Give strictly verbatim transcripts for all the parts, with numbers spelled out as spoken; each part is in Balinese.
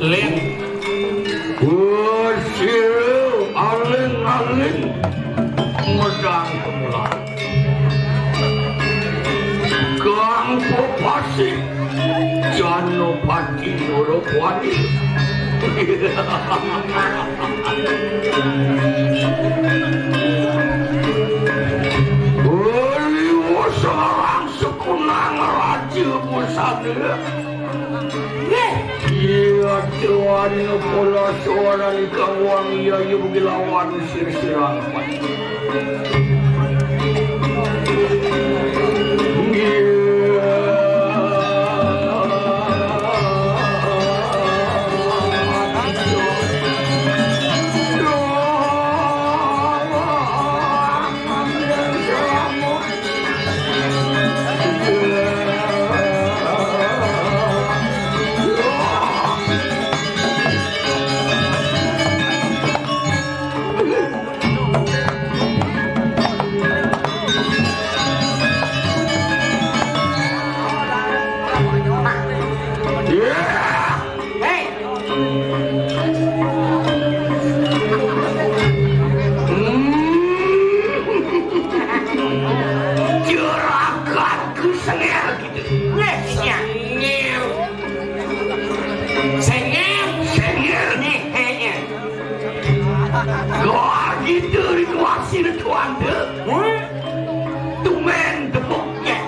Lin. Wah, sira aling-aling medang kemulan. Kang Pepasi Janopati Nurapati. Liwat selarang sekunang raja busana. Iya, tuan pola suara di kawang iya, iya bagi lawan sir-siran. Hei. Juragan ku sengir gitu. Weh, sengir. Sengir. Sengir. Nih, hei, ya. Gua gitu di luar sini tuan tuh. Tumen tepuknya.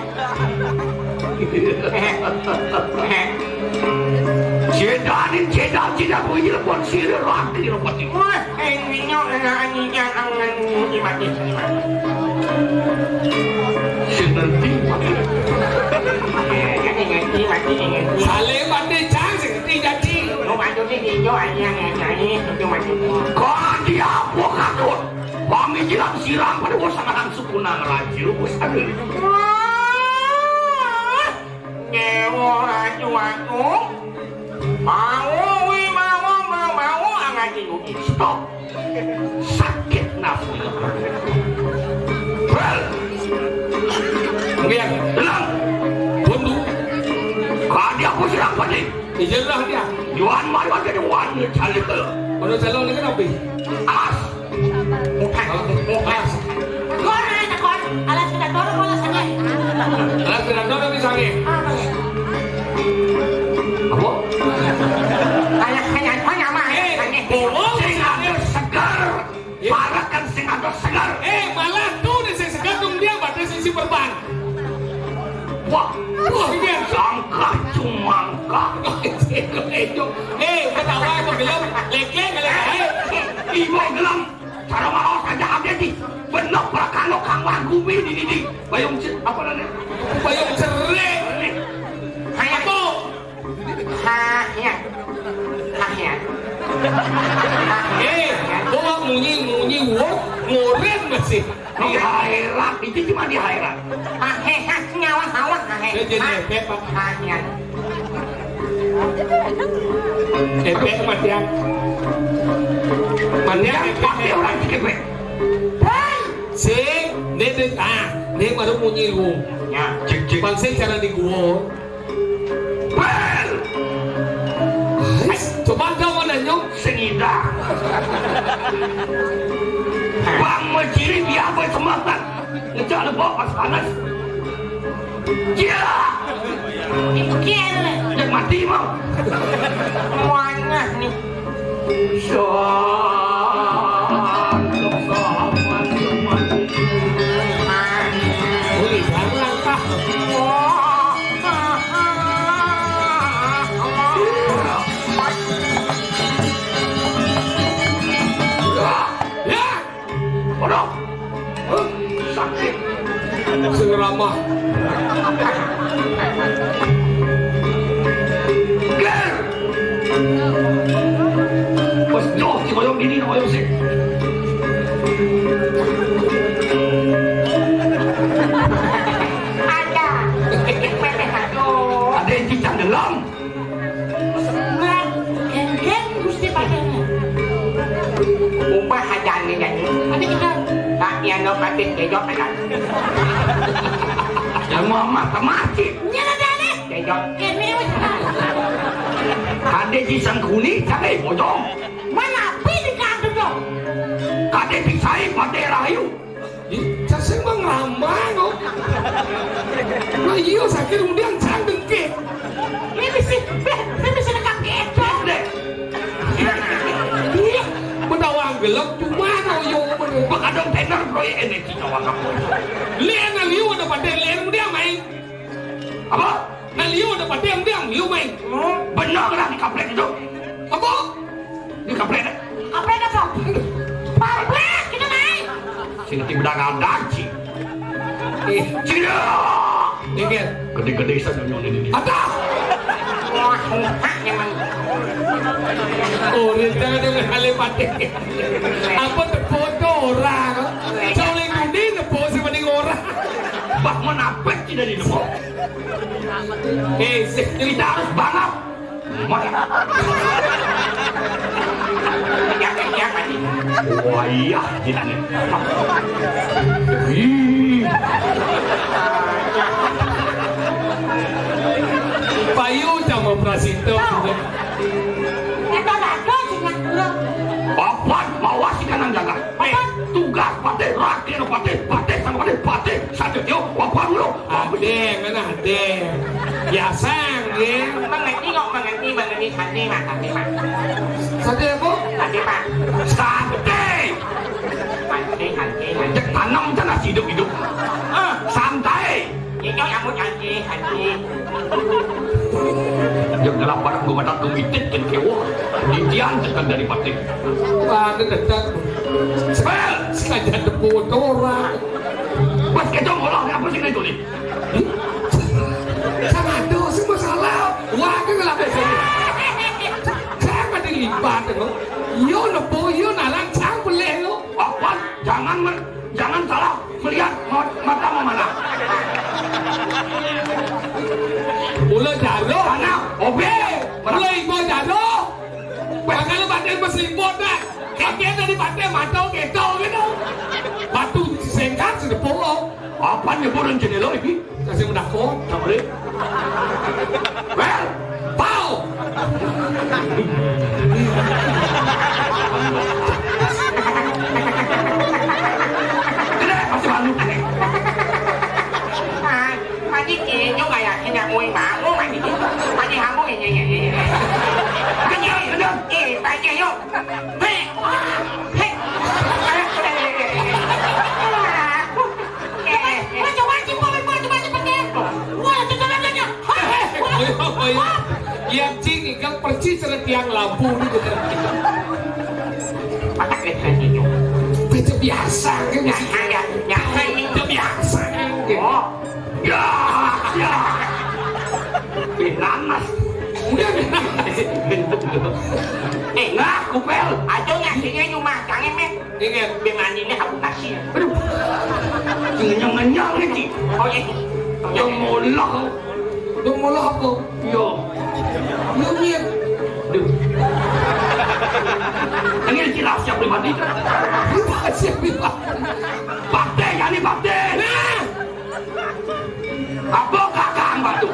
Cedanin, cedak, cedak, bunyi lepon sirih lagi lepon. Wah, ini nyok, nah, ini jangan mati, mati. Sing ngerti, mati. Ini ngerti, mati, ini ngerti. Saling mati, cang, sing ngerti, jadi. Mau bantu nih, ini nyok, ini, ini, ini, ini, mati. Kok dia, gua katut. Pamikiran sirang pada bos sangaran suku nang raja, bos ada. Wah, nyewa aju-aju. Mau, wi, mau, mau, mau, angati ugi. Stop. Sakit nafsu. Bel. Kemudian, tenang. Bundu. Kadi aku sirang padi. Izinlah dia. Yuan mari wajah di wan, calik. Kalau calon ini kenapa? Alas. Bukan. Alas. Gor, ayo, tekor. Alas kita dorong, alas ini. Alas kita dorong di sana. Apa? Apa? Alas hanya, hanya mah, eh, hanya. Bohong. Sing ada segar. Iya. Para kan sing ada segar. Eh, malah tuh di sing segar tuh dia pada sisi perban. Wah, wah, dia jangka cumangka. Eh, ketawa itu film, lek-lek, lek-lek. Ibu gelem. Cara maros aja ada di bener prakano kang wagumi di di di. Bayung ce-, apa namanya? Bayung cerai. Apa? Hah, ya. Hah, ya. Eh, gua munyi, munyi, wah, ngurin masih. Di hairat, itu cuma di hairat. Hah, heh, hah, nyawa, hawa, hah, heh. Dia jadi efek, Pak. Hah, ya. Efek matian. Matian, efek. Pakai orang di efek. Sing, dia, dia, ah, dia baru munyi lu. Ya, cek, cek. Bang, sing cara di gua. Bel! Ais, coba kau mau nanya? Sing indah. Bang, menciri dia apa sematan? Ngejak lebok pas panas. Gila! Gila. Yang mati mau. Muanya nih. Boleh, jangan langkah. Ya. Waduh. Huh, sakit. Sing ramah. Ger. Wes, joh, si koyong dini, koyong sih. Ada. Aduh. Ada yang cicak dalam. Nah, geng-geng Gusti padanya. Upah hajane jani. Ada kita. Tak, ya, no, mati, kejok, ada. Yang mau mati, mati. Nyala dane. Kejok. Kene wis. Kadé si Sangkuni, kadé bojong. Mana api di kandung dong? Kadé si Sai, kadé rahayu. Ih, cacing mah ngerambang, oh. Nah, iya, sakit kemudian cang dengke. Ini bisa, ini bisa dekat gitu. Deh. Ih, bedawang gelap cuma no yo bener. Bekadang tenar proyek energi kawan aku. Lian na liu ada pada lian dia main. Apa? Nah, liu ada pada yang dia liu main. Benar lah di kaplek itu. Apa? Di kaplek. Kaplek apa? Kaplek kita main. Sing ti bedang adak, Ci. Eh, Ci dah. Dikit. Gede-gede bisa nyonyon ini. Ada. Wah, emang. Oh, dia jangan dengan kali pakai. Apa terfoto orang? Jauh lagi kuning, nepo si mending orang. Bah, menapek tidak di nepo. Eh, si- Kita harus banget. Wah, iya, gila nih. Ih. Payu sama Prasito. Apa? Mawas ikan nang jaga. Eh, tugas patih, rakyat patih, patih sama patih, patih. Satu, yuk, apa dulu? Ada, mana ada? Biasa, ya. Mengerti kok, mengerti, mengerti, santai, Mak, santai, Mak. Santai apa? Santai, Pak. Santai. Santai, santai, santai. Cek tanam aja nasi hidup-hidup. Ah, santai. Itu kamu santai, santai. Yang dalam barang gua matak gua mitit kan kewo. Didian tekan dari patih. Wah, ada dekat. Spel. Sengaja debu orang. Pas kita ngolah apa sih itu nih? Sama ada sih masalah. Wah, aku ngelapis ini. Jangan dilibat itu. Yo nepo, yo nalang cang pelih lo. Apa? Jangan me- jangan salah melihat ma- mata memandang. Mula jaruh. Sana, obe. Mula ibu jaruh. Bakal batin mesti ibu dah. Kaki dari batin mata gitu gitu. Batu sengkang sudah polo. Apa nyeburan jendela ini? Kasih mendakon, tak boleh. Well, pau. Kena masih malu kena. Mati kayaknya kayak kena uang bangun mati. Mati hambung ini ini ini. Kenyang, kenyang. Eh, tanya yuk. Hei, hei. Wah, coba cipokin, Pak, coba cipokin. Wah, coba, coba, coba. Hah? Wah, wah. Yang cing ikan persis ada tiang lampu ni, bener. Patak dia tadi tu. Baca biasa kan? Biasa, ya. Biasa ini. Baca biasa kan? Oh. Ya, ya. Binanas. Udah, binanas. Eh, ngaku, Pel. Aja ngasihnya cuma kangen, men. Ingat, bimani ini aku kasih. Aduh. Ngenyang-ngenyang ni, Ci. Oh, iya. Yang molah. Yang molah apa? Yo. Yo, Mir. Duh. Ini Ci rahasia pribadi kan? Rahasia pribadi. Bakti, ya ni bakti. Nah. Apa kakak batu?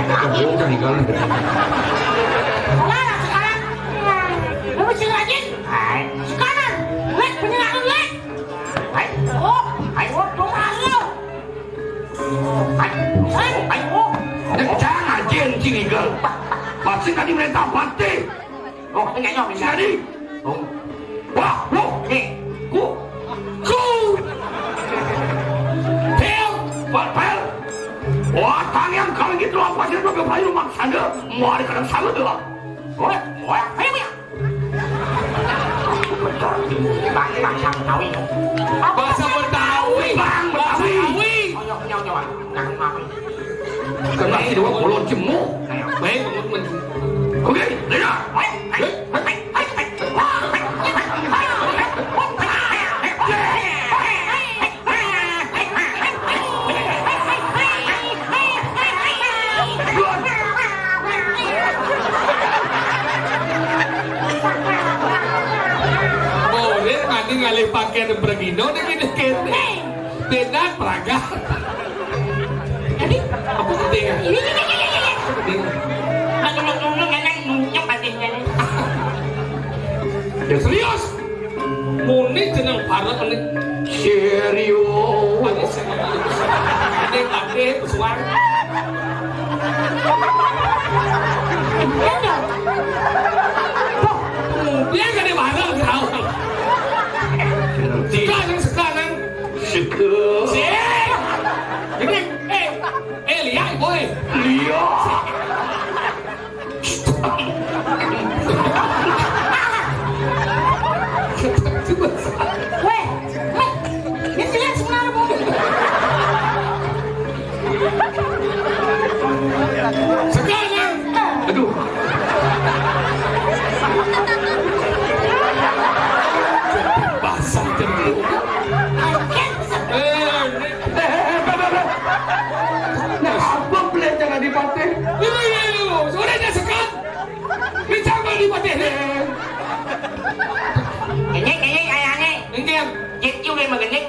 Kamu kan tinggal. Sekarang, sekarang. Kamu si rajin. Hai. Sekarang. Lek, penyerangan, Lek. Hai. Oh, hai, oh, dong, ayo. Hai. Hai, hai, oh. Kencang aja, anjing, Igel. Pasti tadi mereka pati. Oh, enggak, enggak, enggak. Jadi, oh. Wah, loh. Nih. Ku. Ku. Pel. Pel, pel. Wah, tangan kalau gitu apa sih, lu ngapain lu maksa dia? Mau ada kadang sama tuh. Wah, wah, ayo, ayo. Bang, bang, sama Betawi. Bahasa Betawi. Bang, Betawi. Bahasa Betawi. Oh, iya, iya, iya, Bang. Jangan maafin. Kena si dua puluh jemu. Baik, teman-teman. Oke, dengar. Boleh mandi ngalih pakai dan pergi. No, dia gini, gini. Beda, peraga. Jadi, Apa gedé? Gedé. Nah, nulung-nulung, enak nunyep adiknya nih. Ya serius. Muni jeneng bareng ini. Serius. Ini serius. Ini tadi pesuan. Iya dong. Dia gede bareng, tahu. Sekarang, sekarang. Sik. Ini, eh, eh, lihat, boy. Lihat. Weh, weh, dia sih lihat sebenarnya, boy. Sekarang. Aduh. Basah jempol. Eh, eh, eh, eh, eh. Nah, apa pelecehan Adipati? Ini, ini, ini, sudah dia sekat. Ini siapa Adipati? Ini, ini, ayahnya. Ini dia. Jit juga yang mengening.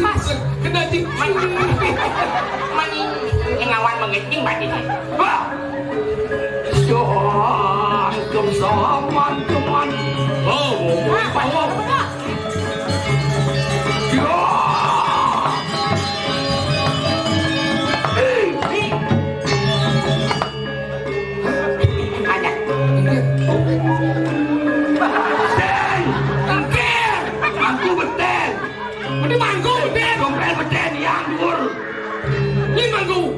Mas, kena jit. Mani, mani, ngawan mengening, Pak, ini. Wah. Sangkem saman teman. Oh, oh, oh. Ada. Beten. Engke. Aku beten. Mending manggung, beten. Dompet beten yang dhuwur. Ini manggung.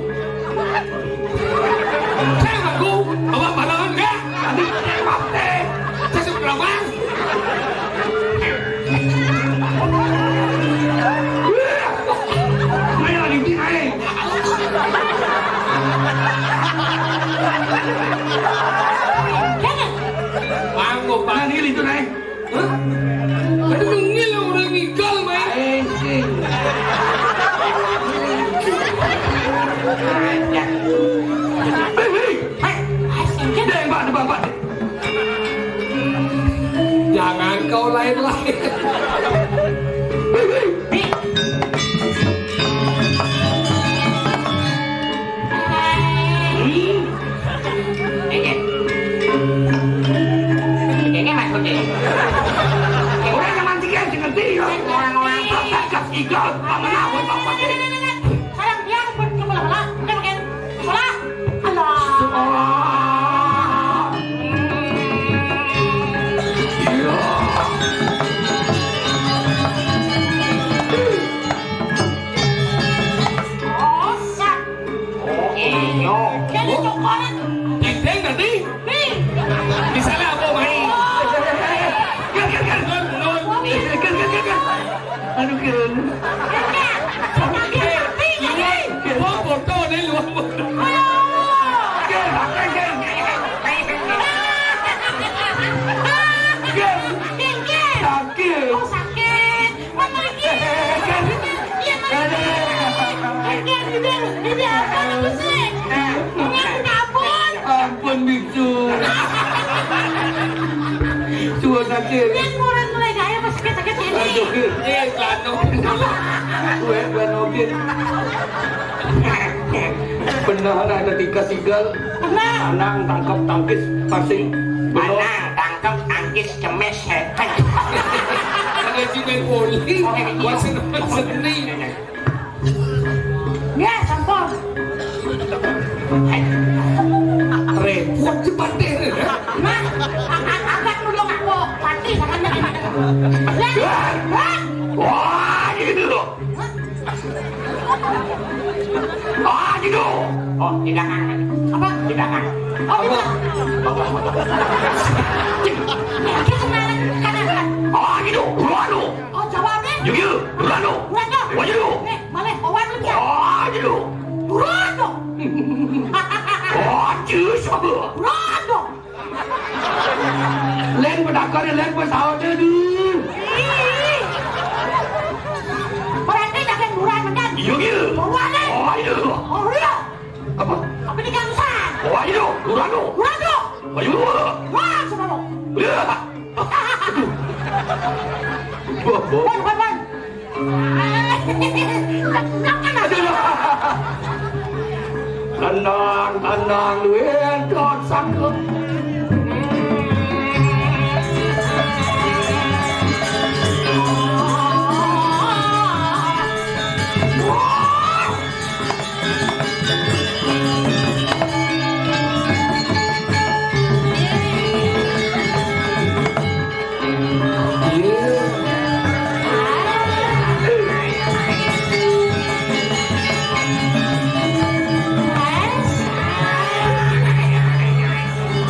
Saya manggung. Bapak barengan enggak? Tadi saya mati. Saya sebut lawang. Ayo lagi, Dik, ayo. Manggung, Pak. Nah, ini itu, Nay. Hah? Ada mengil orang ngigal, Mai. Ayo, sing. Hei, hei. Hei, ayo, sing. Dek, Pak, Pak, Pak. Jangan kau lain-lain. Ini maksudnya. Orang yang mancing ya, jangan tidur. Orang-orang. Kakak ikut, mana, apa, apa, apa. Sayang, dia pun ke bola-bola. Udah, makin. Bola. Alah. Osak. Iya. Jadi cokoran. Dendeng tadi. Nih. Misalnya apa, Mai? Ger, ger, ger. Ger, ger, ger, ger. Aduh, ger. Ini, gua foto nih, lu foto. Sakit. Oh, sakit. Mana lagi? Iya, mana lagi? Ger, ger, ger, ger, apa, apa sih? Ger, ger, ampun. Ampun, Biksu. Suwun sakit. Ger, mulai, mulai gaya, apa sakit, sakit ini? Aduh, Ger. Eh, Lano. Gue, gue nogit. Bener ada tiga sigal. Bener. Lanang tangkep tangkis pasing. Bener. Lanang tangkep tangkis cemes, he. Ada juga yang poli. Oh, iya. Buat seneng seni. Ya, sampun. Repot cepat deh. Nah, a-, a-, abang nulung aku, pati, jangan deh. Lah, lah. Wah, gitu. Hah? Ah, gitu. Oh, di belakang. Apa? Di belakang. Oh, di belakang. Dia kena kanan, kan? Ah, gitu. Duluan lu. Oh, jawabnya? Yuk, yuk. Duluan lu. Duluan lu. Wah, gitu. Eh, malah bawaan lu, ya. Ah, gitu. Duluan lu. Ah, cus, apa? Duluan lu. Lén pedakone, lén pesaute, duh. Ih. Berarti daging murah, bener? Iya, iya. Murah, deh. Oh, iya. Oh, iya. Apa? Apa ini kan urusan? Oh, iya, murah, duh. Murah, duh. Oh, iya. Wah, sama lo. Iya. Aduh. Wah, wah. Wan, wan, wan. Kenapa, Tenang, tenang, duit, kau sanggup.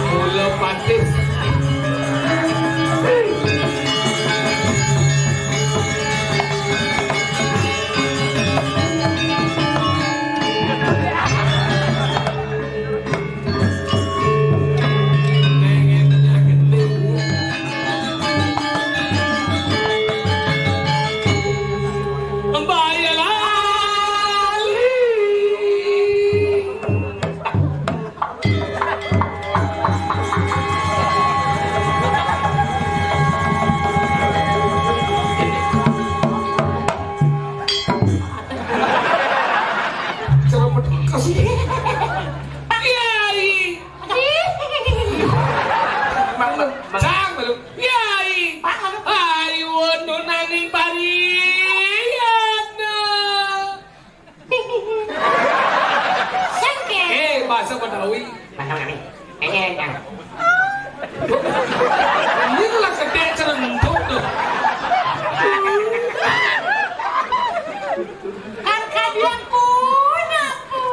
Mula patih. Mbak Yela. Cermet kasih. Kiai. Mang lu, sang lu. Kiai. Mang lu. Ayo nunaning pariyana. Sengke. Eh, bahasa Betawi. Bahasa Betawi. Eh, eh, eh. Ini lah gede celentuk tuh. Kan kadian pun aku.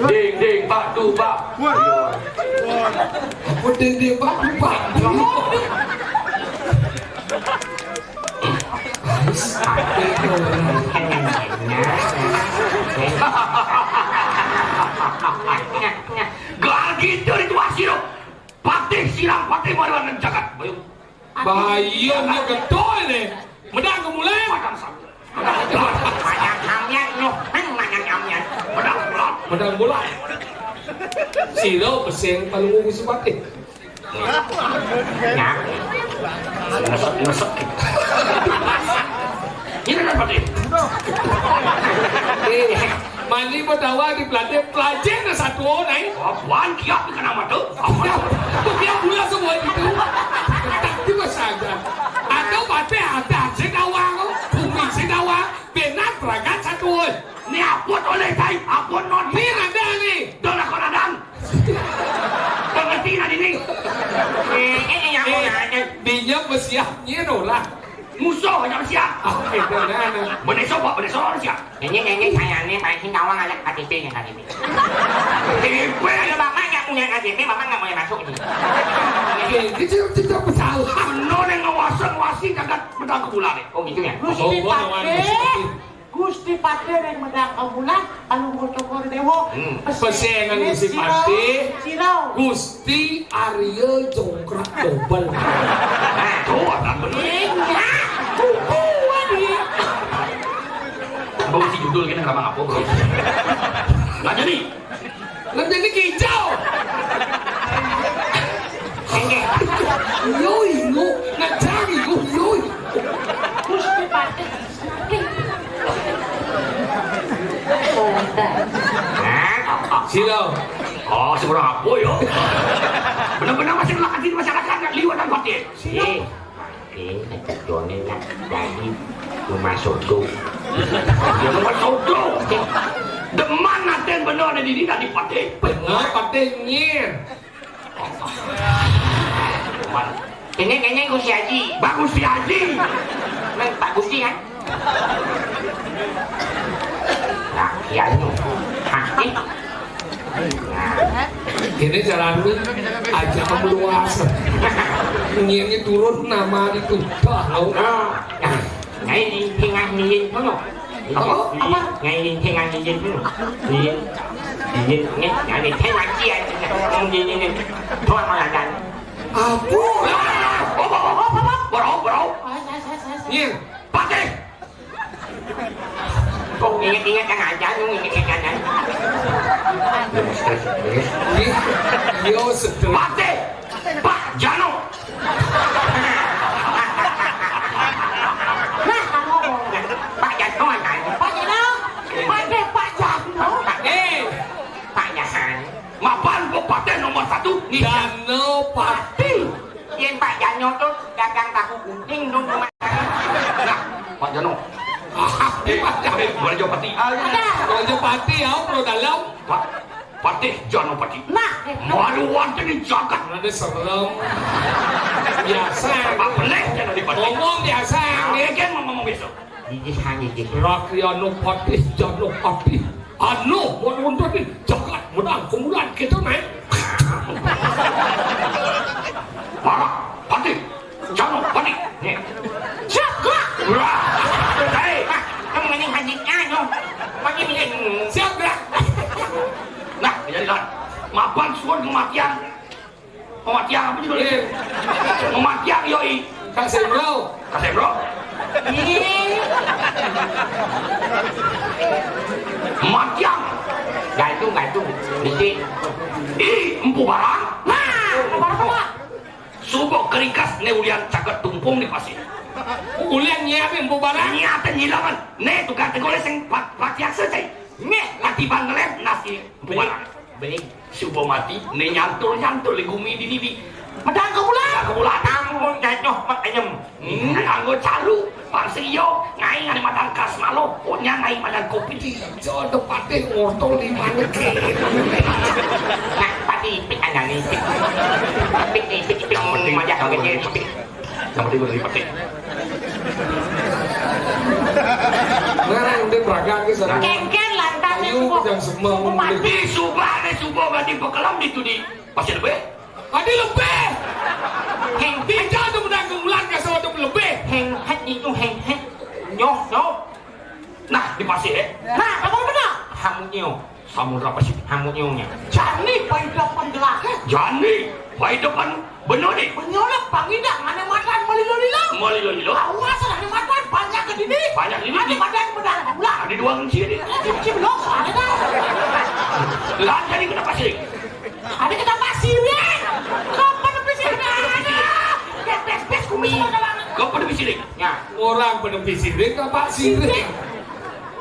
Ding, ding, bak, du, bak. Wah. Apa ding, ding, bak, du, bak? Gal gitu ritual sirup. Patih silang, patih mariwanan jagat. Bayu. Bahaya, dia getol ini. Medang ke mulai. Padang sambil. Manyak amian, noh. Nang manyak amian. Padang bulat. Padang bulat. Sira pesing paling ngurusi patih. Ya. Ngesek, ngesek. Ini kan patih. Eh, mani Betawa di pelatih, pelajar na satu orang. Apaan kiap di kena mata? Apaan? Kiap, kiap pula semua itu. Tak juga saja. Atau patih ada sing awang, bumi sing awang, benar berangkat satu. Ni apa toleh tai? Apa not? Ni ada ni. Dah lah kau nadang. Kau ngerti nak ini? Eh, eh, eh, yang Eh, mana? Dia bersiap ni tu lah. Musuh yang bersiap. Ah, itu dah, dah. Boleh sobok, boleh sobok siap. Ini, ini saya ni paling sing awang alat K T P yang tadi ni. K T P. Kalau bapak tak punya K T P, bapak tak boleh masuk ni. Eh, kita, kita bersalah. Penuh dengan wasa-wasi jagat pedang kebulan ni. Oh, gitu ya? Gusti Oh, gua Patih. Gusti Patih ring medang kebulan, Palungguh Cokor Dewa. Hmm. Pesengan Gusti Patih. Sirau. Gusti Arya Jongkrak Dobel. Nah, tuh, kan bener. Enggak. Bukan dia. Abang masih judul kena ramah apa, bro? Nggak jadi. Lah jadi kijau. Yoi, lu ngajar lu, yoi. Gusti Patih. Sila. Oh, seorang apa yo? Benar-benar masih melakat di masyarakat nak liwat dan pakai. Sila. Ini kata Joni nak jadi rumah soto. Ya, rumah soto. Deman naten benar ada diri nak dipatih. Benar patih nyir. Ini, ini Gusti Haji. Bagus si Haji. Nang Pak Gusti kan? Nah, iya, ini. Hah, ini? Nah. Ini jalan aja kamu luas. Ini, ini turun nama itu. Tahu. Nah, nah. Nyai Lintingan Lilin kono. Apa? Apa? Nyai Lintingan Lilin kono. Lilin. Lilin, ini, Nyai Lintingan Lilin. Ngomong Lilin ini. Tuan Komandan. Apa? Apa, apa, apa, apa? Berau, berau. Nyir. Patih. Kok ingat-ingat kan aja, lu ingat-ingat kan. Yo, stres. Patih. Pak Jano. Pati. Yén Pak Jano tuh dagang tahu gunting dong kemarin. Nah, Pak Jano. Ah, eh, Pak Jano. Eh, Balajo Pati. Ada. Balajo Pati, ya, pro dalam. Pak, Patih Jano Pati. Nah, eh, malu wonten ing jagat. Ada serem. Biasa. Apa boleh jadi Pati? Ngomong biasa. Nah, dia kan mau ngomong biasa. Gigih, ha, gigih. Rakyano Patih Jano Pati. Anu, mau nonton nih, jagat menang kemulan gitu, men. Marah, Patih Jano Pati. Nih. Jagat. Wah, betul. Nah, yang ini haji anu. Pakai ini. Siap, gerak. Nah, jadi kan. Mapan suwun kematian. Pematian apa juga nih? Pematian, yoi. Kak Semro. Kak Semro. Ih. Pematian. Gantung, gantung. Bisi. Ih, empu barang. Nah, empu barang apa? Suba keringkas né ulian caket tumpung di pasir. Ulian nyiapin empu barang. Nyiapin nyilangan. Né tukang tegolé sing pat-, patiaksa, cai. Né latiban ngelem nasi empu barang. Beling. Suba mati, né nyantul-nyantul di gumi di nidi. Medang ka bulan. Medang ka bulan. Ampun, jatuh, Pak Ayem. Hmm, anggo calu, Pak Srio, ngai ngai madan kas malo, punya ngai madan kopi. Jodoh Patih ngortol di mana ke? Nah, Patih, pik aja nih, pik. Pik nih, pik, pik, yang penting, majak yang penting, pik. Yang penting udah dipakai. Nah, udah beragam ke sana. Kengken lantas. Ayo, suba. Jangan semua. Umat. Di suba, di suba, berarti bekelam di tu di Pasir Lebih. Tadi lebih. Heng. Tidak ada menang keunggulan, kasar ada lebih. Heng, heng itu, heng, heng. Nyoh, nyoh. Nah, di pasir, ya. Nah, apa benar? Hamunyo. Samudra Pasifik. Hamunyonya. Jani paidepan gelasé. Jani paidepan benoni. Benoni pangidak, mana madan melilo-lilo. Melilo-lilo. Awas lah, ada madan banyak ke dini. Banyak di dini. Ada madan benar pula. Ada dua kunci ini. Kunci belum, ada dah. Lah, jadi kenapa sih? Ada kenapa sih, Rin? Kenapa lebih sih? Ada. Bes-bes kumis. Kenapa lebih sih? Ya, orang penepi sirik apa sirik?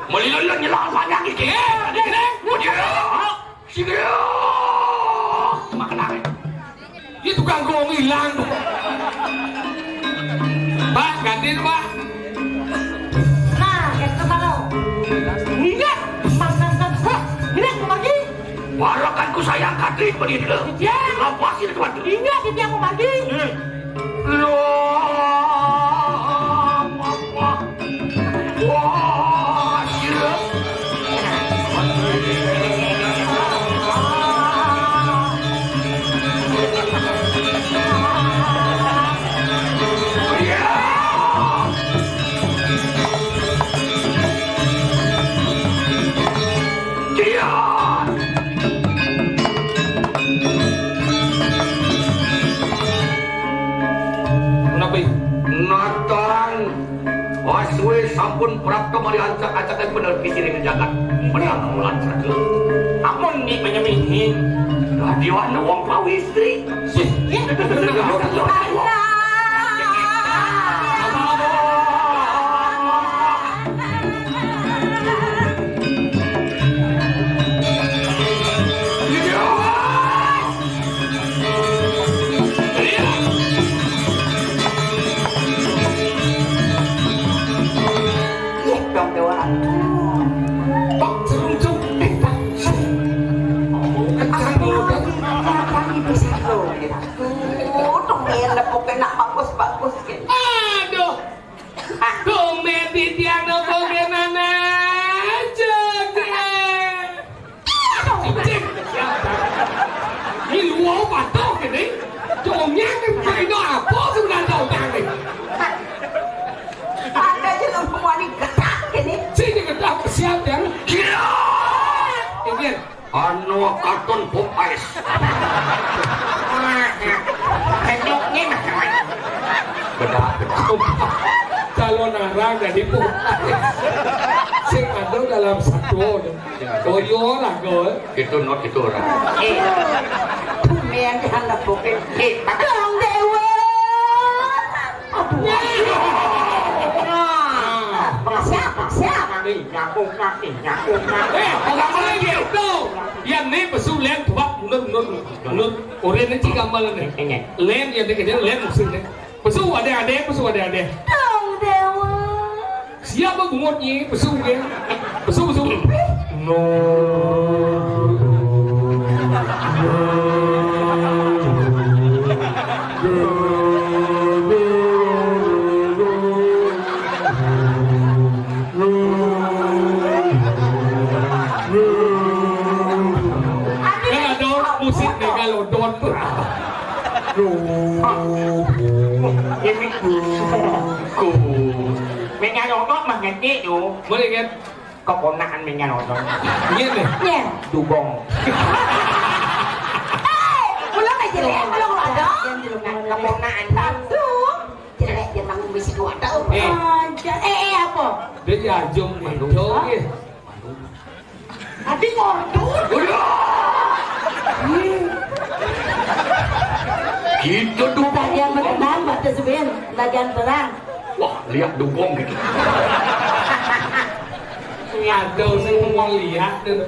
Melilo-lilo nyelang panjang iki. Eh, ada, ada. Udah. Sirik. Makan apa? Dia tukang gong hilang. Pak, ganti, Pak. Nah, itu kalau. Ingat, Mas, Mas, Mas, Mas. Ingat, Mas, Mas. Warakanku sayang Katri penitla. Ya. Lapas itu waktu. Ingat, itu yang memanggil. Hmm. Loh, apa? Wah, iya. Iya. Iya. Menawi natan waswe sampun prapta mari ancak-ancakan bener pisiring jagat menang mulan serga. Ampun di penyemihin. Dadi wong pawistri. Sih, ya, bener. Ih, dong, dewa. Pak, serunjuk. Eh, Pak. Apa lagi? Apa lagi bisa tuh, ya? Tuh, tuh, biar lepuk enak, bagus, bagus, gitu. Aduh. Tumben titiang nopo genana aja, Cing. Ini luwau patuh gini. Congnya kan kena apa sebenarnya utang nih? Ada aja lo mau nih getak gini. Sini getak siap ya. Gila. Ini Anu katon pop ais. Bentuknya macam-macam. Bedak, bedak. Calon arang jadi pop ais. Sing ada dalam satu. Koyo lah, Gol. Itu not itu orang. Eh. Tumben kan nepukin. Eh, Pak. Dong Dewa. Aduh. Nah, siapa? Siapa? Nih, nyakung, Kak, nih, nyakung, Kak. Eh, orang mana dia? Tuh, yang nih pesu lem, coba mundur, mundur, mundur. Orang ini cik gambar nih. Ini. Lem, yang dia kerja lem musim nih. Pesu ada, ada, pesu ada, ada. Dong, Dewa. Siapa bungutnya? Pesu ya. Pesu, pesu. No. Kan ada musik megalodon tuh. Ini ku. Megalodon mah ngerti tuh. Boleh kan? Keponakan megalodon. Iya deh. Iya. Dugong. Eh, ulang aja ya kalau nggak ada. Keponakan. Satu. Jelek dia mah bisi dua tahun. Eh. Aja. Eh, eh, apa? Dia diajung nih. Hah? Jauh ya. Adi ngordut. Udah. Itu tuh dia mengenal waktu sebelum bagian perang. Wah, lihat dugong gitu. Ada sih mau lihat tuh.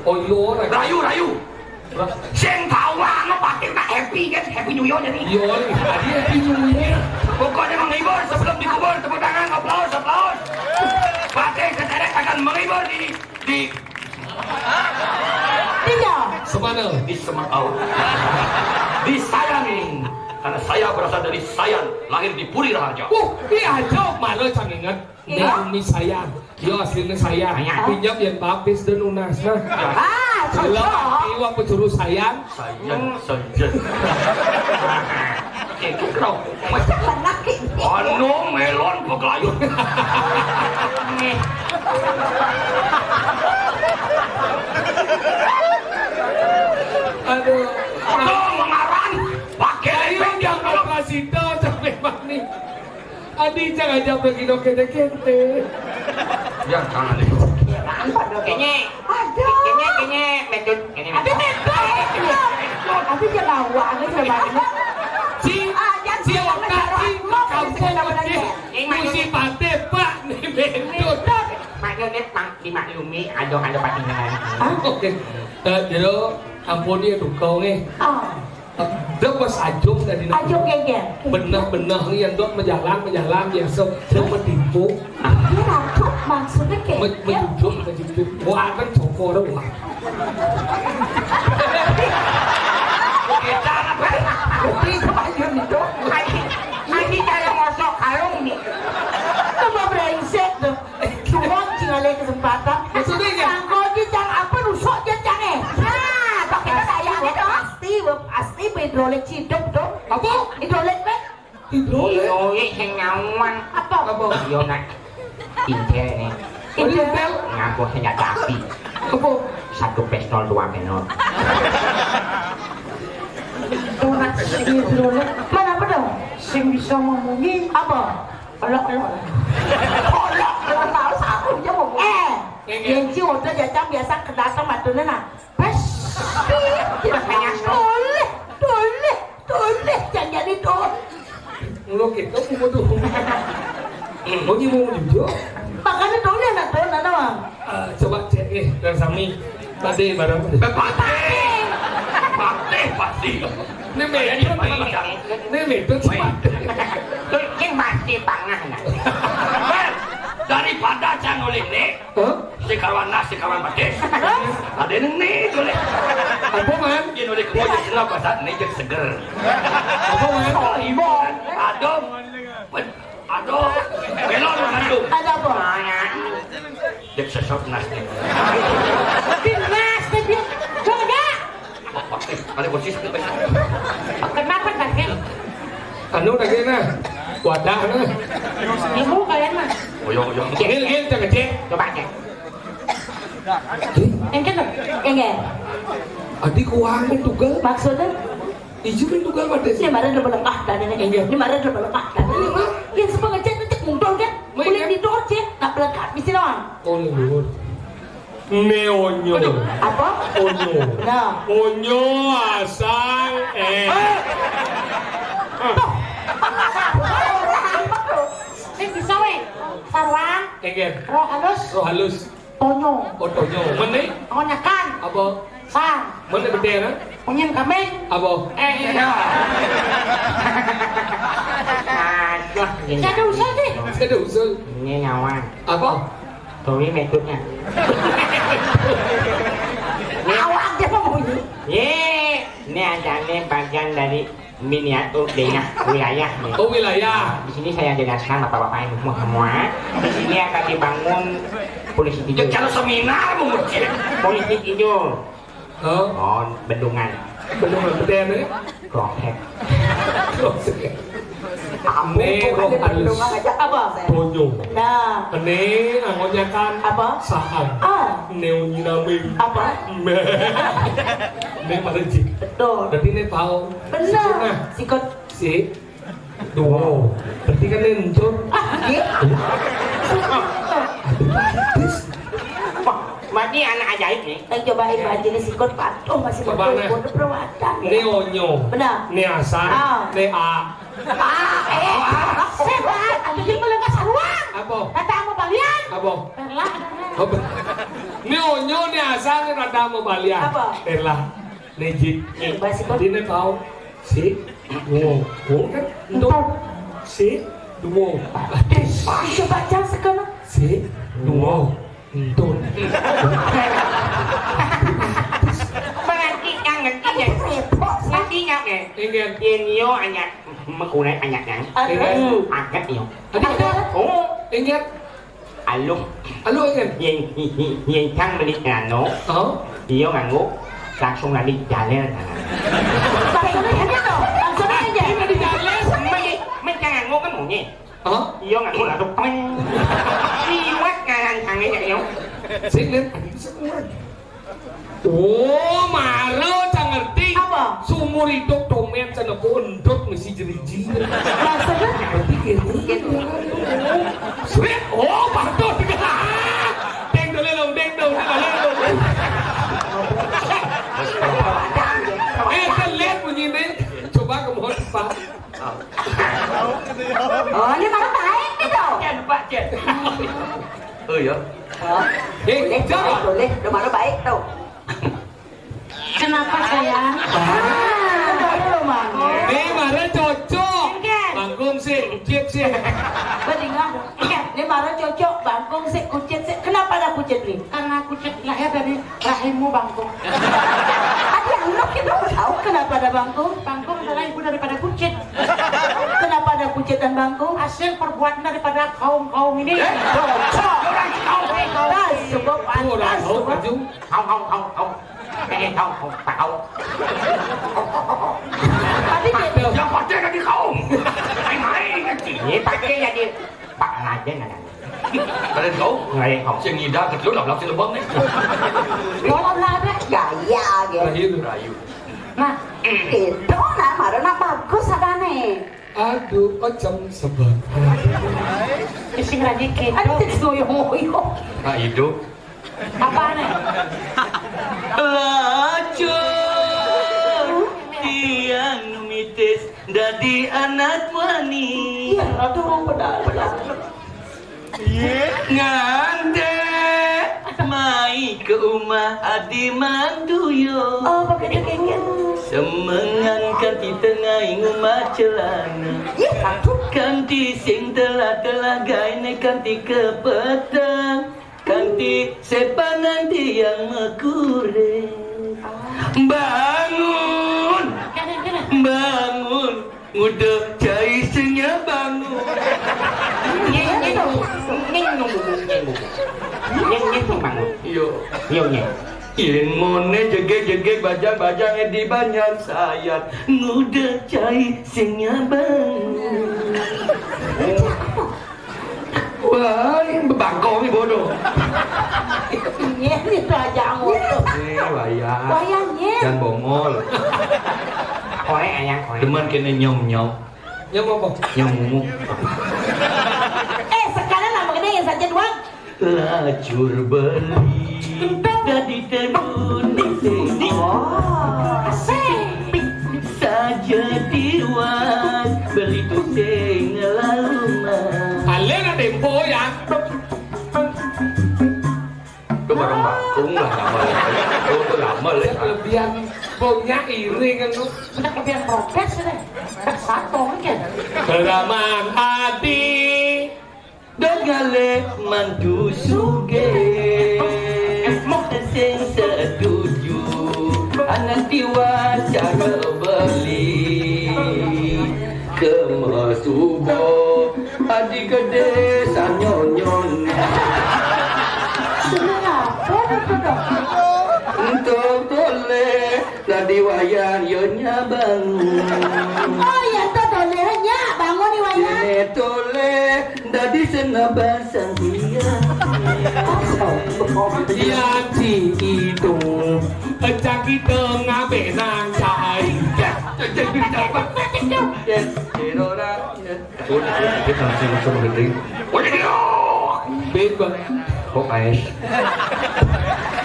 Oh, iya, orang. Rayu, rayu. Sing tahu lah, no, pasti tak happy kan, Happy New Year jadi. Iya, tadi Happy New Year. Pokoknya menghibur sebelum dikubur, tepuk tangan, aplaus, aplaus. Patih Keserek akan menghibur di, di Tidak. Semana. Di Semakau. Di Sayan. Karena saya berasal dari Sayan, lahir di Puri Raharja. Uh, iya, jauh malu, cang ingat. Iya. Umi saya. Yo, aslinya saya. Saya. Pinjam yang baptis dan lunas. Nah. Ah, cocok. Iwa pencuru saya. Saya, saya. Itu kau. Laki. Anu melon pegelayu. Aduh. Aduh, mengaran. Pakai air yang operasi dah sampai mani. Adi, jangan jawab lagi dong, kete-kete. Ya, jangan itu. Kayaknya, ada. Kayaknya, kayaknya metode, kayaknya ada metode. Metode. Tapi dia bawa, ada dia bawa. Si, ah, jangan si Oka, si kampung, si musi pate, Pak, nih metode. Metode. Makanya, Pak, dimaklumi, ada, ada patingan. Hah? Oke. Eh, jadi, ampun ya, duka, nih. Ah. Dia pas ajung tadi. Ajung geger. Benah-benah nih yang dok menjalan, menjalan biasa. Dia menipu. Dia ratu maksudnya kayak me- dia menjujur, menjujur. Wah, kan cokor, wah. Kita apa? Kopi itu aja nih, Dok. Ini, ini cara ngosok kalung nih. Tambah brengsek, Dok. Suwon sing alih kesempatan. Maksudnya, ya? Kanggo di cang apa rusuk dia cang, eh? Nah, toh kita sayang dia dong. Pasti, pasti hidrolik hidup dong. Apa? Hidrolik, Bek. Hidrolik? Hidrolik sing nyawang. Apa? Apa? Yo, nak. Intel nih. Intel? Intel? Nganggo senjata api. Apa? Satu pistol, dua pelor. Donat hidrolik. Mana apa dong? Sing bisa ngomongi. Apa? Olok-olok. Olok-olok, tahu satu aja mau. Eh, Nggih. Yen ci udah jajang biasa kedatang matune nah. Bes. Makanya toleh, toleh, toleh, janjane toleh. Ngono gitu, kudu. Mau nyimung juga. Makanya toleh nak toleh, nak, Bang. Eh, coba cek, eh, dan sami. Pasti barang. Eh, pasti. Pasti, pasti. Ini beda, nih. Ini beda, Woi. Sing pasti pangah, nah. Daripada cang oleh nih, Hah? Si kawan nasi, kawan pedes. Ada ini nih, boleh. Apa, Man? Ini oleh kebo jadi senap, pasat ini jadi seger. Apa, Man? Oh, ibu. Aduh. Aduh. Belon, aduh. Ada apa? Jadi sesot nasi. Di nasi, dia. Coba. Ada kursi satu, Pak. Kenapa, Kakek? Anu lagi nah. Wadah nah. Ibu kalian mah. Oh, yo, yo. Gil, gil, cek, cek. Coba, cek. Engke tuh. Engke. Adi kuang itu, Gal. Maksudnya? Ijo kan tuh, Gal, ada sih. Ini marah udah melengkah, dan ini. Iya. Ini marah udah melengkah, dan ini. Iya, Mak. Yang suka ngecek, ngecek mundur kan? Boleh didor, cek. Nak melengkah, bisa doang. Oh, lur. Meonyo. Apa? Onyo. Nah. Onyo asal, eh. Tuh. Sing bisa, weh. Sarwan. Enggak. Roh halus. Roh halus. Tonyo. Oh, tonyo. Mene? Onyakan. Apa? Sang. Mene bedé, nah? Munyin kambing. Apa? Eh, iya. Aduh, gini. Saya ada usul, sih. Saya ada usul. Ini nyawa. Apa? Tuwi metutnya. Awak dia mau bunyi. Ye, ini adanya bagian dari miniatur daerah wilayah nih. Oh, wilayah. Di sini saya jelaskan bapak-bapak ibu semua. Di sini akan dibangun polisi tidur. Ya, kalau seminar mau masjid. Polisi tidur. Oh. Oh, bendungan. Bendungan bedé, ya? Kloset. Kloset. Né roh halus. Apa? Tonyo. Nah. Né angonyakan. Apa? Sahang. Ah. Né unyinaming. Apa? Meh. Né marejik. Betul. Berarti né tahu. Benar. Nah. Sikut. Si. Duo. Berarti kan né encut. Ah, iya. Wah, berarti anak ajaib nih. Saya cobain baju ini sikut patuh masih. Coba, betul, nah. Bodoh perawatan. Né onyo. Benar. Né asar. Ah. Né a. Ah, eh, sebat. Jadi kalau nggak saruang. Apa? Kata sama balian. Apa? Perlah. Apa? Né onyo, né asar, né rada sama balian. Apa? Perlah. Né jit. Nih, bahas itu. Jadi né tahu. Si, duo. Duo kan? Entuk. Entuk. Si, duo. Bisa baca sekolah. Si, duo. Entuk. Berarti kan ngerti ya? Ngerti nggak, ya? Enggak. Yen yo anak, mengkurang anaknya. Enggak. Agak yo. Tadi ada. Oh. Enggak. Alung. Alung, enggak. Yen, yen, yen kang beli ngano. Oh. Iyo nganggo langsung lali jaler. Langsung aja tuh. Langsung aja. Ini di jaler. Men, men kang nganggo kan monyet. Hah? Iyo nganggo langsung peng. Liwat ngaran sange ya, yo. Sing lihat, aduh, sekuat. Oh, mara cang ngerti. Apa? Seumur hidup domen cang nepu endut mesti jeriji. Maksudnya? Berarti gini. Sweet. Oh, patut. Deng dole dong, deng dong, deng dong. Eh, kan lihat bunyi ini. Coba ke mohon, Pak. Oh, ini mara baik nih, dong. Jen, Pak, Jen. Oh, iya. Oh. Eh, boleh, jawab. Boleh, boleh. Lu mara baik, tuh. Kenapa, sayang? Ah, baru lo, Mang. Né mara cocok. Enggak. Bangkung sih, kucit sih. Betul, enggak? Enggak. Né mara cocok, bangkung sih, kucit sih. Kenapa ada kucit nih? Karena kucit lahir dari rahimmu, Bangkung. Tadi lu kita tahu kenapa ada bangkung? Bangkung adalah ibu daripada kucit. Kenapa ada kucit dan bangkung? Hasil perbuatan daripada kaum-kaum ini. Eh, dosa. Orang kaum. Pantas, cukup pantas, cukup. Kaum, kaum, kaum, kaum. Eh, kaum, kaum, kaum. Tapi dia yang pakai jadi kaum. Main-main, kecil. Ini pakai jadi Pak Raden ada. Kalian kau? Kalian kau. Sing ngida ke lu lah, sing lebang nih. Kalau nabrak gaya gitu. Rayu, rayu. Nah, itu nah, mara nak bagus adane. Aduh, ojom sebab. Sing raji gitu. Aduh, ngoyo-ngoyo. Nah, hidup. Apa nih? Lacur tiang numitis dadi anak wani. Iya, aduh, benar, benar. Ngantek mai ke umah adi manduyo. Oh, begitu, Kengken. Semengan kanti tengai ngumah celana. Iya, satu. Kanti sing telah-telah gaene kanti kepetang. Kanti sepangan tiang mekure. Bangun, bangun, nguda cai senya bangun. Nyeng, nyeng, nyeng, nyeng, nyeng, nyeng, nyeng, bangun. Yo. Yo, nyeng. Yen mone jegeg-jegeg bajang-bajang di banjar sayat nguda cai senya bangun. Wah, ini bebangkong nih bodoh. Nyén itu aja anggota. Eh, wayah. Wayah nyén. Dan bongol. Korek ayang korek. Demen kene nyom-nyom. Nyom apa? Nyom mumu. Eh, sekarang nama kena yang saja doang. Lacur beli dadi tedun sing. Oh, asik. Saja tiwas beli tu sing lalu mah. Alena tempo ya. Lah, lama lah. Oh, tu lama lah. Kelebihan punya iri kan tu. Sudah kelebihan protes sudah. Satu mungkin. Keraman adi. Dogale mantu suge. Sing setuju. Anak diwaca beli. Kemesubo. Adi gede sanyonyon. Kenapa itu dong? Untuk tole, tadi wayan, yonya bangun. Oh, ya, tuh, tole, nya, bangun nih, wayan. Sini tole, dadi sena basang dia. Iya, ci itu. Pecah kita ngabe nang cai. Ya, ya, ya, ya, ya. Udah, kita langsung, langsung berhenti. Udah, dia. Bebas. Kok, guys?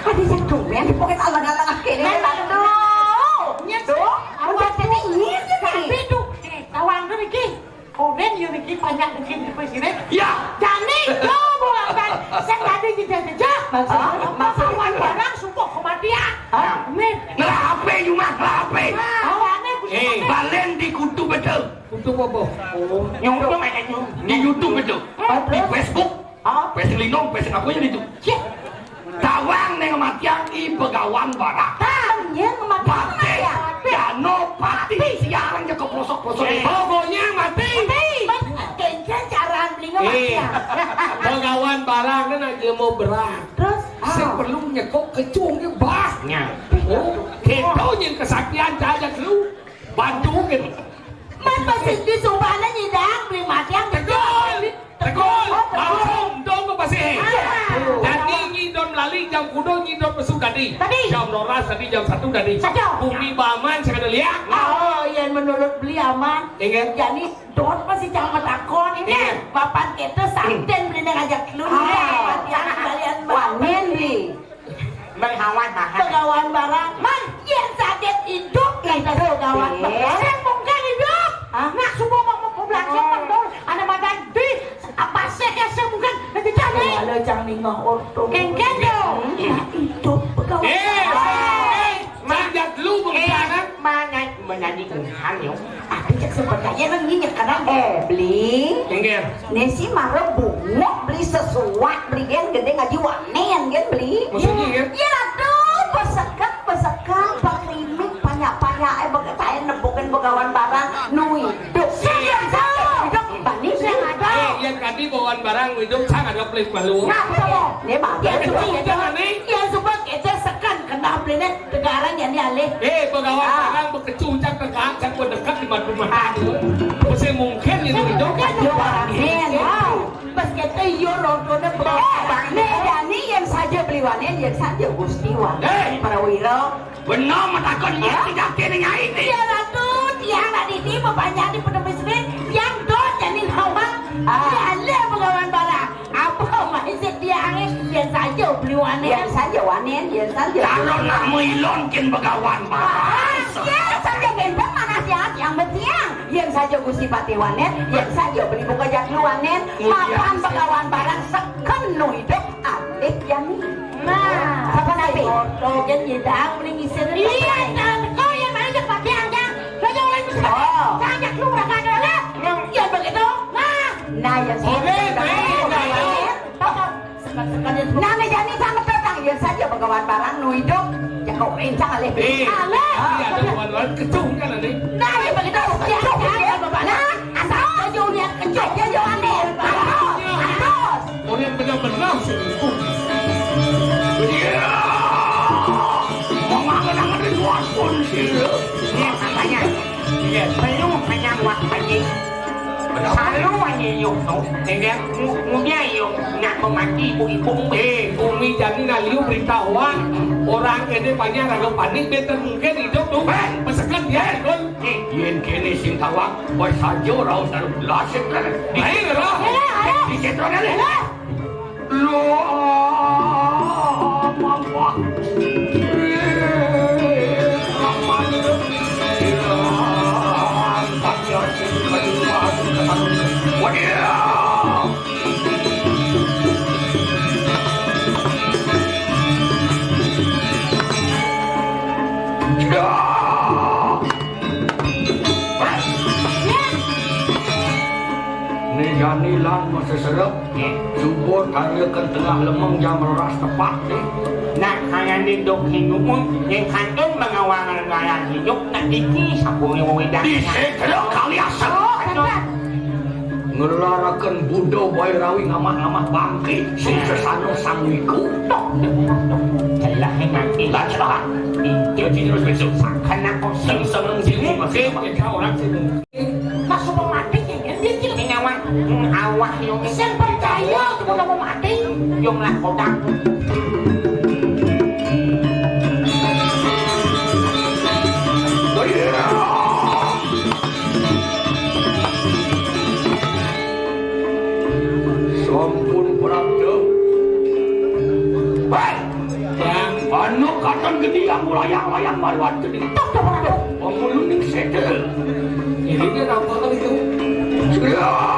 Ada satu yang di poket alang-alang akhirnya. Nah, tuh. Nya tuh. Udah, jadi ini sih. Tapi tuh, eh, tawang tuh, Riki. Komen ya, Riki, banyak Riki di sini. Ya. Jani, yo, bukan. Saya tadi jejak-jejak. Maksud, maksud kawan barang, sumpah kematian. Hah? Nih. Ngelah H P, Yuma, ngelah H P. Nah, aneh, eh, balen di kutu betul. Untuk apa? Oh, nyungkung aja nyung. Di YouTube itu. Hah? Di Facebook. Hah? Facebook Lindung, Facebook apa ya itu? Cih. Tawang neng matiang i Begawan Barak. Tawang neng matiang. Mati. Dano pati. Siaran je ke pelosok-pelosok. Eh, pokoknya mati. Mati. Kenceng cara beli ngematiang. Eh, Begawan Barak kan aja mau berat. Terus? Saya perlu nyekok kecungnya bah. Nya. Oh, kita yang kesaktian aja dulu. Bantu gitu. Man pasti disumpahna nyidang beli mati yang tegul. Tegul. Oh, tegul. Langsung dong ke pasti. Ah. Tadi nyidon lali jam kudo nyidon pesu tadi. Tadi. Jam rolas tadi jam satu tadi. Satu. Bumi baman sekali lihat. Oh, iya menurut beli aman. Ingat. Jadi dot pasti jangan takon ini. Ingat. Bapak kita santen beli ngajak lu. Ah. Mati yang kalian wanen beli. Menghawan bahan. Begawan barang, man, yang sakit hidup kita begawan. Saya mungkin hidup. Hah? Nak semua mau mau pulang siapa dong? Ada madan di apa sih kayak saya mungkin nanti jadi. Kalau jangan ningah orto. Kengken dong. Hidup begawan. Eh, man, man, man, man, man, man, man, man, man, man, Tapi cek sebenarnya nang nyinyek kadang, eh, beli. Inggih. Nesi mara bunguk beli sesuak beli gen gede ngaji wanen gen beli. Maksudnya, ya? Ya, aduh, besekan, besekan, pakrimik, panyak-panyak, eh, bege taen nepukin begawan barang, nu hidup. Iya. Hidup, bani sih ada. Eh, yang tadi bawaan barang hidup, sang ada pelit malu. Nah, betul. Ini mah, ya, ya, coba betul, gitu. Jangan, nih. Ya, coba kita sekan, kena belinya. Tegaran ya ni alih. Eh, begawan barang bekecu ucap ke kancak berdekat di madu madu. Mesti mungkin itu hidup. Mungkin hidup. Wow. Pas kita iyo rontone begawan. Nih, jani yang saja beli wanen, yang saja Gusti wanen. Eh. Para wira. Benar matakon nya tidak kena nyai ni. Ya Ratu, tiang nak diti bebanyak di pedebis ni, yang dot jani nawang. Ah. Dia alih begawan barang. Apa main setiange? Biasa aja beli wanen. Biasa aja wanen, biasa aja. Kalau nak muilon kin begawan barang. Ya, sampai gendong mana sihat yang bertiang. Yang saja Gusti Patih wanen, yang saja beli buka jatlu wanen. Mulia. Mapan begawan barang seken nu hidup atik jani. Nah, apa nanti? Orto gen nyidang beli ngisir. Iya, nah, kau yang main cepat tiang, tiang. Kau jangan lagi. Oh. Jangan jatlu, udah kagak lah. Ya begitu. Nah. Nah, ya, boleh, boleh, boleh. Nah, jani sama datang, ya saja begawan barang nu hidup, ya kau rencang alih. Eh, alih. Iya, ada begawan barang kecung kan, alih. Nah, ya begitu. Ya, ya, ya, Bapak. Nah, asal aja lihat kecung, ya, ya, aneh. Bagus, bagus. Orang benar-benar sih. Iya. Mau ngangen-ngangen di luar pun sih. Iya, makanya. Iya, perlu penyawat lagi. Selalu aja yuk tu. Kemudian yuk nak mati ibu-ibu. Eh, umi jani nak liu berita awak. Orang kene panjang raga panik, betul mungkin hidup tu. Eh, pesekan dia, eh, ikut. Eh, yen kene sing tawang, buat saja raus dalam belasik kan. Ayo, roh. Di, di, di, di, di, di, di, di, di, di, Loh, mamah. Wadiah. Lan maseserep, subur tanyakan tengah lemeng jam roras tepat nih. Nak hayane dok hinung, yen kantun mengawang ngaran hidup, nak iki sampune wong wedan. Dhisik delok kali asem. Ngelaraken Buddha bae rawi ngamah-ngamah bangke sing sesano sang wiku. Tok, tok, tok. Jelas mati. Lah, jelas. Itu terus besok. Sakana kok sing seneng sini, masih orang sini. Mas, apa mati ya? Dia kira nyawa. Hmm, awah yo. Sing percaya, cuma nama mati. Yo lah, kodang. Sampun prapta. Baik. Anu katon gedhe yang layang-layang maruan gedhe. Pemulung ning sedel. Ini dia nampakan itu. Segera.